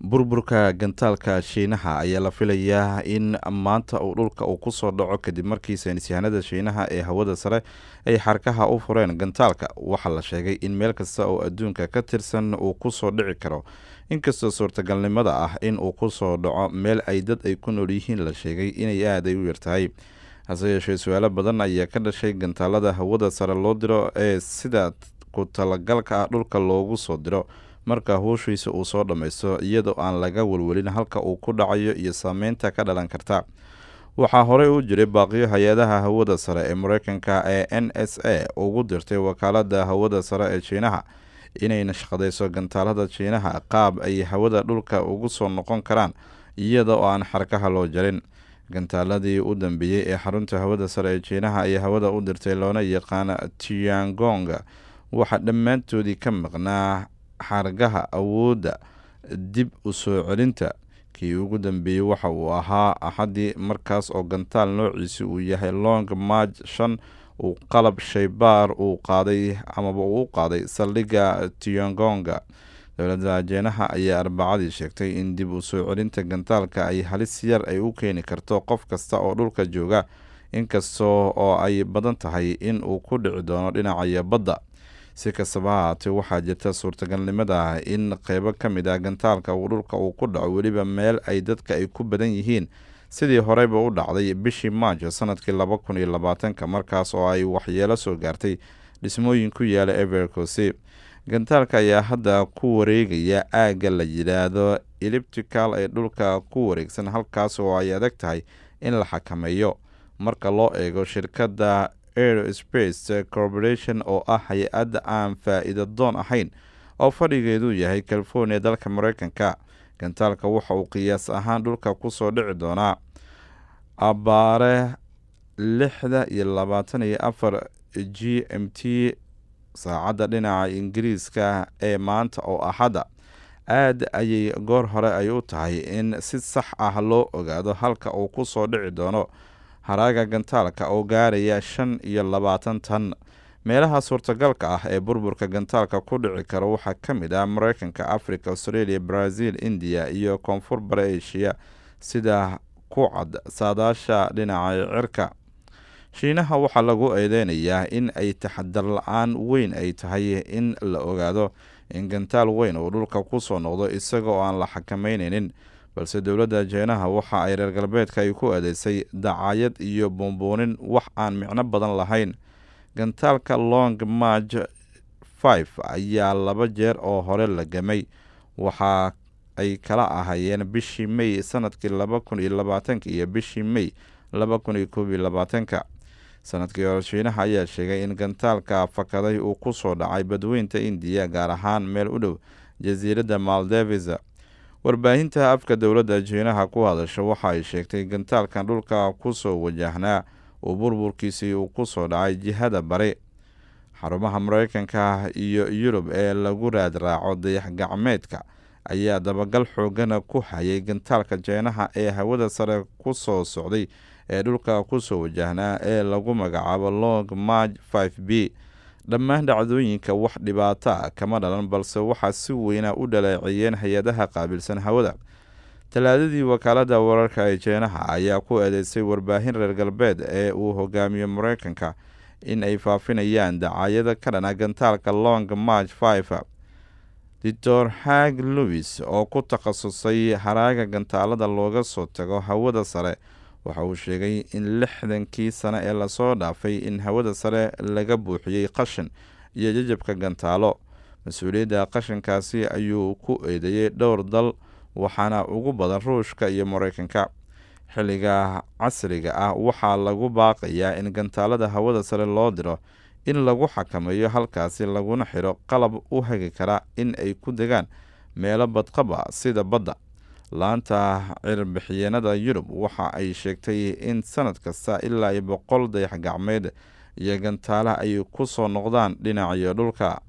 Burburka gantaalka Shiinaha ayaa la filayaa in maanta uu dhulka uu kusoo dhaco, kadib markii saynisyahanada Shiinaha ee hawada sare ay xarkaha u fureen gantaalka. Waxaa la sheegay in meel kasta oo adduunka ka tirsan uu kusoo dhici karo, inkastoo suurtagalnimada ah in uu kusoo dhaco meel ay dad ay ku nool yihiin la sheegay inay aad ay u yartahay. Hase yeeshee, su-aalo badan ayaa ka dhashay gantaalada hawada sare loo diro ee sida ku talagalka ah dhulka loogu soo diro marka howshiisa uu soo dhammaysto, iyadoo aan laga welwelin halka uu ku dhacayo iyo saameynta ka dhalan karta. Waxaa horey u jiray baaqiyo hay-adaha hawada sare ee Mareykanka ee NASA ugu dirtay wakaalada hawada sare ee Shiinaha inay nashqadeyso gantaalada Shiinaha qaab ay hawada dhulka ugu soo noqon karaan iyada oo aan xarkaha loo jarin. Gantaaladii u dambeeyey ee xarunta hawada sare ee Shiinaha ay hawada u dirtay, loona yaqaan Tiangong, waxaa dhammaantoodii ka maqnaa xargaha awoodda dib u soo celinta. Kii ugu dambeeyey waxa uu ahaa Axaddii, markaas oo gantaal noociisi uu yahay Long March 5 uu qalab shaybaar uu qaaday amaba uu u qaaday saldhigga Tiangonga. Dowladda Jeenaha ayaa Arbacadii sheegtay in dib u soo celinta gantaalka ay halis yar ay u keeni karto qof kasta oo dhulka jooga, inkastoo oo ay badan tahay in uu ku dhici doono dhinacaya badda. Si kastaba ha ahaatee, waxaa jirta suurtagalnimada in qeybo ka mid ah gantaalka uu dhulka uu ku dhaco, weliba meel ay dadka ay ku badan yihiin, sidii horeyba u dhacday bishii Maajo sanadkii 2020-ka, markaas oo ay waxyeelo soo gaartay dhismooyin ku yaala Evercosi. Gantaalka ayaa hadda ku wareegaya aagga la yidhaahdo elliptical ee dhulka ku wareegsan, halkaas oo ay adag tahay in la xakameeyo marka loo eego shirkadda Aerospace Corporation, oo ah hay-ad aan faa-iido doon ahayn oo fadhigeedu yahay California, dalka Mareykanka. Gantaalka waxa uu qiyaas ahaan dhulka kusoo dhici doonaa abbaare 6:24 GMT, saacadda dhinaca Ingiriiska ee maanta oo Axadda. Aad ayay goor hore ay u tahay in si sax ah loo ogaado halka uu kusoo dhici doono haraaga gantaalka oo gaaraya 25 tan. Meelaha suurtagalka ah ee burburka gantaalka ku dhici karo waxaa ka mid ah Mareykanka, Africa, Australia, Brazil, India iyo Koonfur Bari Asia, sida ku cad saadaasha dhinaca cirka. Shiinaha waxaa lagu eedeynayaa in ay taxadar la-aan weyn ay tahay in la ogaado in gantaal weyn uu dhulka kusoo noqdo isaga oo aan la xakameyneynin, balse dowladda Jeenaha waxa ay reer galbeedka ay ku eedeysay dacaayad iyo buunbuunin wax aan micno badan lahayn. Gantaalka Long March 5 ayaa laba jeer oo hore la gamay. Waxa ay kala ahaayeen bishii May sanadkii 2020-ka iyo bishii May 2021-ka. Sanadkii hore, Shiinaha ayaa sheegay in gantaalka fakaday uu kusoo dhacay badweynta Indiya, gaar ahaan meel u dhow jasiiradda Maldives. Warbaahinta afka dowladda Jiinaha ku hadasha waxa ay sheegtay gantaalkan dhulka kusoo wajahnaa uu burburkiisii uu kusoo dhacay jihada bari. Xarumaha Mareykanka iyo Yurub ee lagu raadraaco dayax gacmeedka ayaa dabagal xoogana ku hayay gantaalka Jeenaha ee hawada sare kusoo socday ee dhulka kusoo wajahnaa ee lagu magacaabo Long March 5 B. Dhammaan dhacdooyinka wax dhibaato ah kama dhalan, balse waxaa si weyna u dhaleeceeyeen hay-adaha qaabilsan hawada. Talaadadii, wakaalada wararka ee Jeenaha ayaa ku eedeysay warbaahin reer galbeed ee uu hogaamiyo Mareykanka in ay faafinayaan dacaayada ka dhana gantaalka Long March 5. Doctor Hag Lewis, oo ku takhasusay haraaga gantaalada looga soo tago hawada sare, waxa uu sheegay in 60-kii sano ee lasoo dhaafay in hawada sare laga buuxiyey qashin iyo jajabka gantaalo. Mas-uuliyadda qashinkaasi ayuu ku eedeeyey dhowr dal, waxaana ugu badan Ruushka iyo Mareykanka. Xilliga casriga ah waxaa lagu baaqayaa in gantaalada hawada sare loo diro in lagu xakameeyo halkaasi, laguna xiro qalab u hagi kara in ay ku degaan meelo badqaba sida badda. Laanta cirbixiyeenada Yurub waxa ay sheegtay in sanad kasta ilaa iyo 100 dayax gacmeed iyo gantaala ay ku soo noqdaan dhinacyo dhulka.